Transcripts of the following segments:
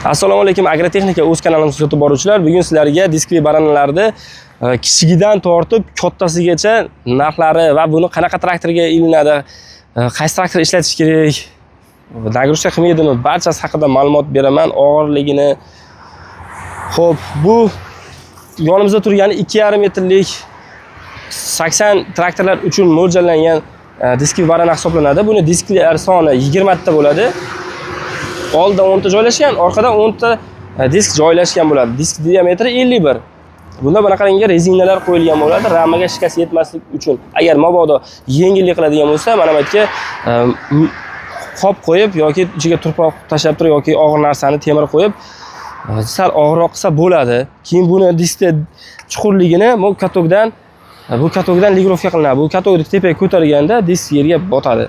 Assalomu alaykum, Agrotexnika o'z kanalimizga kuzatib boruvchilar. Bugun sizlarga diskli baranalarni kichigidan tortib kattasigacha narxlari va buni qanaqa traktorga ilinadi, qaysi traktor ishlatish kerak, нагрузка qilmaydimi, barchasi haqida ma'lumot beraman, og'irligini. Xo'p, bu yonimizda turgani 2,5 metrlik 80 traktorlar uchun mo'ljallangan diskli barana hisoblanadi. Buni disklar soni 20 ta bo'ladi. Oldida 10 ta joylashgan, orqada 10 ta disk joylashgan bo'ladi. Disk diametri 51. Bunda bunaqangi rezinalar qo'yilgan bo'ladi, ramaga shikast yetmaslik uchun. Agar mabodo yengillik qiladigan bo'lsa, mana bu yerga qop qo'yib yoki ichiga tuproq tashlab turib yoki og'ir narsani temir qo'yib sal og'irroq qilsa bo'ladi. Keyin buni diskda chuqurligini bu katokdan ligirovka qilinadi. Bu katokni tepaga ko'targanda disk yerga botadi.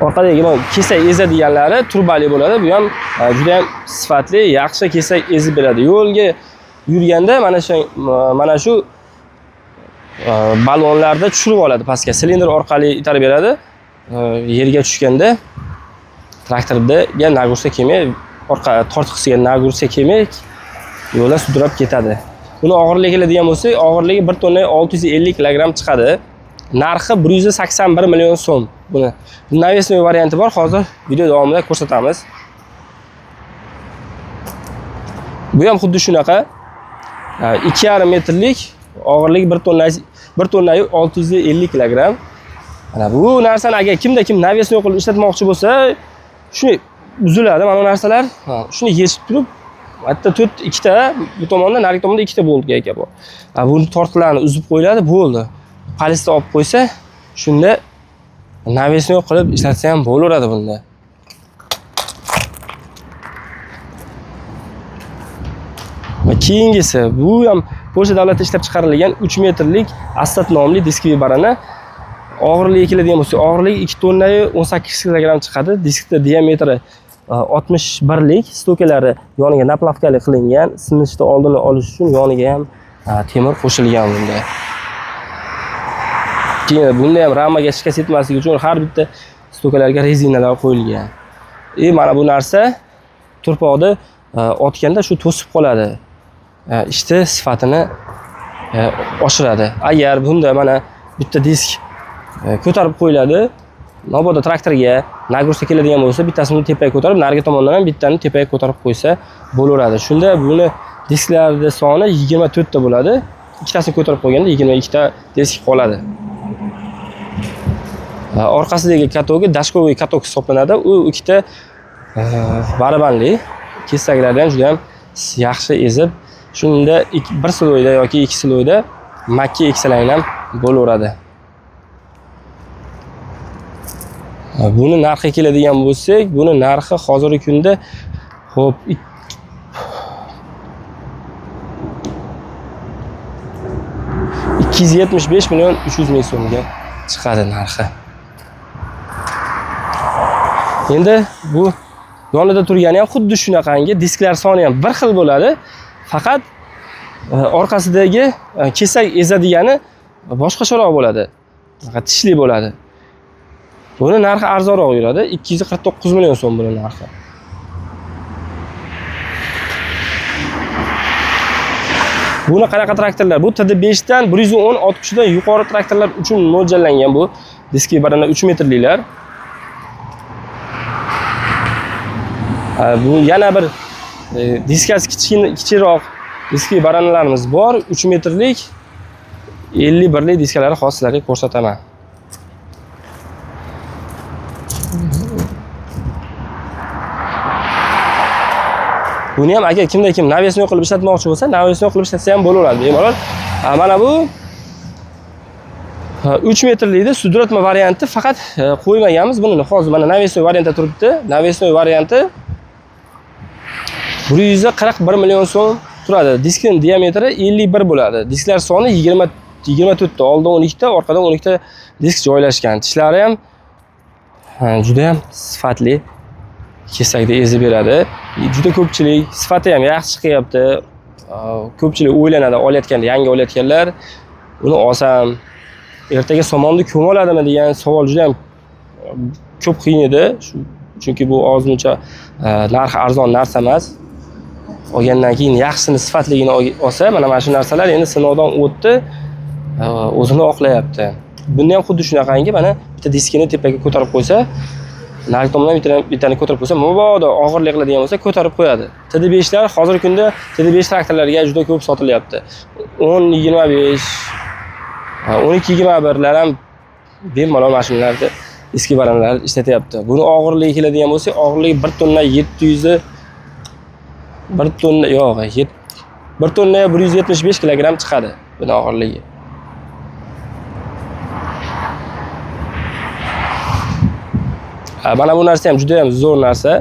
Orqadagi kesak ezadiganlari turbali bo'ladi. Bu ham juda ham sifatli, yaxshi kesak ezib beradi. Yo'lga yurganda mana shu balonlarda tushirib oladi pastga. Silindr orqali itarib beradi. Yerga tushganda traktorga nagruska kelmay, orqa tortqisiga nagruska kelmay yo'lda sudrab ketadi. Buni og'irligi keladigan bo'lsak, og'irligi 1 tonna 650 kilogramm chiqadi. Narxi 181 million so'm. Buni навесной varianti bor, hozir video davomida ko'rsatamiz. Bu ham xuddi shunaqa. 2,5 metrlik, og'irligi 1 tonna, 1 tonna 650 kilogramm. Mana bu narsani agar kimda kim навесной qilib ishlatmoqchi bo'lsa, shuni uziladi mana bu narsalar. Shuni yechib turib, hatto to'rt, ikkita bu tomonda, narigi tomonda ikkita bolt gayka bor. Buni tortlarni uzib qo'yiladi, bo'ldi. Palisda olib qo'ysa, shunda навесной qilib ishlatsa ham bo'laveradi bunda. Va keyingisi, bu ham Polsha davlatida ishlab chiqarilgan 3 metrlik Assad nomli diskli barana. Og'irligi keladigan bo'lsa, og'irligi 2 tonna 18 kilogramm chiqadi. Diskda diametri 61lik, stokalari yoniga naplavkali qilingan, sinishni oldini olish uchun yoniga ham temir qo'shilgan bunda. Keyin bunda ham ramaga shikast yetmasligi uchun har bitta stokalarga rezinalar qo'yilgan. Mana bu narsa turpoqni otganda shu to'sib qoladi. Ishni sifatini oshiradi. Agar bunda mana bitta disk ko'tarib qo'yiladi, mabodo traktorga nagruska keladigan bo'lsa, bittasini tepaga ko'tarib, narigi tomondan ham bittani tepaga ko'tarib qo'ysa bo'laveradi. Shunda buni disklarning soni 24 ta bo'ladi. Ikkitasini ko'tarib qo'yganda 22 ta disk qoladi. Orqasidagi katogi dashkoviy katok hisoblanadi. U ikkita barabanli kesaklarni ham juda ham yaxshi ezib, shunda bir siloyda yoki ikki siloyda makka eksalang ham bo'laveradi. Buni narxi keladigan bo'lsak, buni narxi hozirgi kunda xo'p, ikki yuz yetmish besh million uch yuz ming so'mga chiqadi narxi. Endi bu yonida turgani ham xuddi shunaqangi, disklar soni ham bir xil bo'ladi. Faqat orqasidagi kesak ezadigani boshqacharoq bo'ladi. Faqat tishli bo'ladi. Buni narxi arzonroq yuradi, 249 million so'm buni narxi. Buni qanaqa traktorlar? Bu TD5 dan 110 ot kuchidan yuqori traktorlar uchun mo'ljallangan bu diskli barana 3 metrliklar. Bu yana bir diskasi kichikroq diskli baranalarimiz bor, 3 metrlik 51lik diskalarni hozir sizlarga ko'rsataman. Buni ham agar kimda kim навесной qilib ishlatmoqchi bo'lsa, навесной qilib ishlatsa ham bo'laveradi bemalol. Mana bu 3 metrlikda sudratma varianti faqat qo'ymaganmiz. Buni hozir mana навесной variantda turibdi. Навесной varianti 141 million so'm turadi. Diskning diametri 51 bo'ladi. Disklar soni 24 ta, oldida 12 ta, orqada 12 ta disk joylashgan. Tishlari ham juda ham sifatli, kesakda ezib beradi. Juda ko'pchilik sifati ham yaxshi chiqyapti. Ko'pchilik o'ylanadi olayotganda, yangi olayotganlar, uni olsam ertaga somonni ko'ma oladimi degan savol juda ham ko'p qiyin edi. Shu Chunki bu ozmuncha narxi arzon narsa emas. Olgandan keyin yaxshisini, sifatligini olsa, mana shu narsalar endi sinovdan o'tdi, o'zini oqlayapti. Bunda ham xuddi shunaqangi mana bitta diskini tepaga ko'tarib qo'ysa, narigi tomondan bittani ko'tarib qo'ysa, mabodo og'irlik qiladigan bo'lsa, ko'tarib qo'yadi. TD5lar hozirgi kunda TD5 traktorlarga juda ko'p sotilyapti. 10.25, 12.21lar ham bemalol mashinalarda eski baranlar ishlatyapti. Buni og'irligi keladigan bo'lsa, og'irligi 1 tonna 700, 1 tonna yo'q, 1 tonna 175 kilogramm chiqadi buni og'irligi. Mana bu narsa ham juda ham zo'r narsa.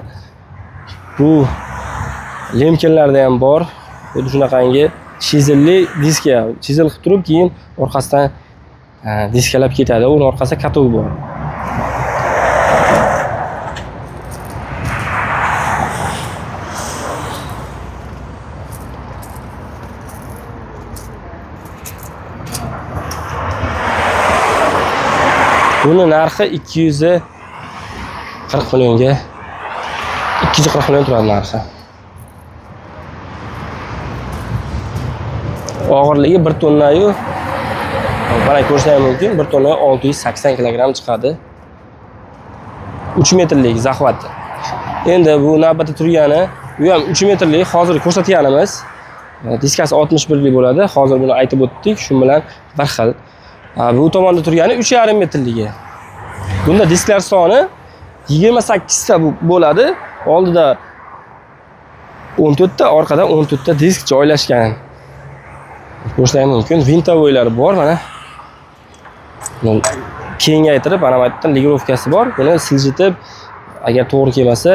Bu Lemkinlarda ham bor. Xuddi shunaqangi chizilli diska, chizil qilib turib, keyin orqasidan diskalab ketadi. Uning orqasida katok bor. Buni narxi 240 millionga, 240 million turadi narxi. Og'irligi 1 tonnayu, mana ko'rishingiz mumkin, 1 tonna 680 kilogramm chiqadi. 3 metrlik zaxvat. Endi bu navbatda turgani, bu ham 3 metrlik, hozir ko'rsatganimiz. Diskasi 61lik bo'ladi. Hozir buni aytib o'tdik, shu bilan bir xil. Bu tomonda turgani 3,5 metrligi. Bunda disklar soni 28 ta bo'ladi. Oldida 14 ta, orqada 14 ta disk joylashgan. Ko'rishingiz mumkin. Vintovoylari bor mana. Buni kengaytirib, mana bu yerdan ligirovkasi bor. Buni siljitib, agar to'g'ri kelmasa,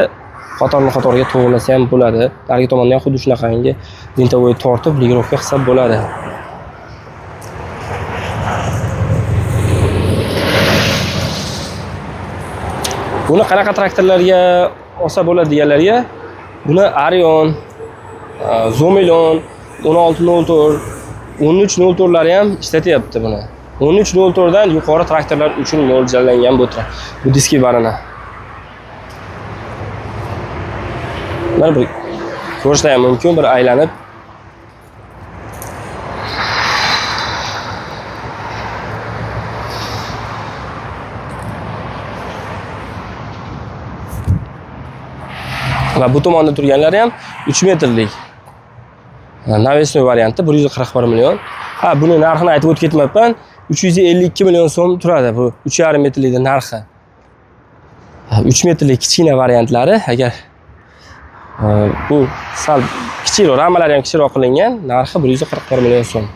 qatorni qatorga to'g'rilasa ham bo'ladi. Narigi tomonda ham xuddi shunaqangi vintovoy tortib ligirovka qilsa bo'ladi. Buni qanaqa traktorlarga olsa bo'ladi deganlarga, buni Arion, Zomilon, 1604, 1304lari ham ishlatyapti buni. 1304 dan yuqori traktorlar uchun mo'ljallangan bu diski barana. Mana bir ko'rishlar ham mumkin, bir aylanib. Va bu tomonda turganlari ham 3 metrlik. Навесной varianti 141 million. Ha, buni narxini aytib o'tib ketmabman. 352 million so'm turadi bu 3,5 metrlikning narxi. Ha, 3 metrlik kichkina variantlari, agar bu sal kichikroq, ramalari ham kichikroq qilingan, narxi 141 million so'm.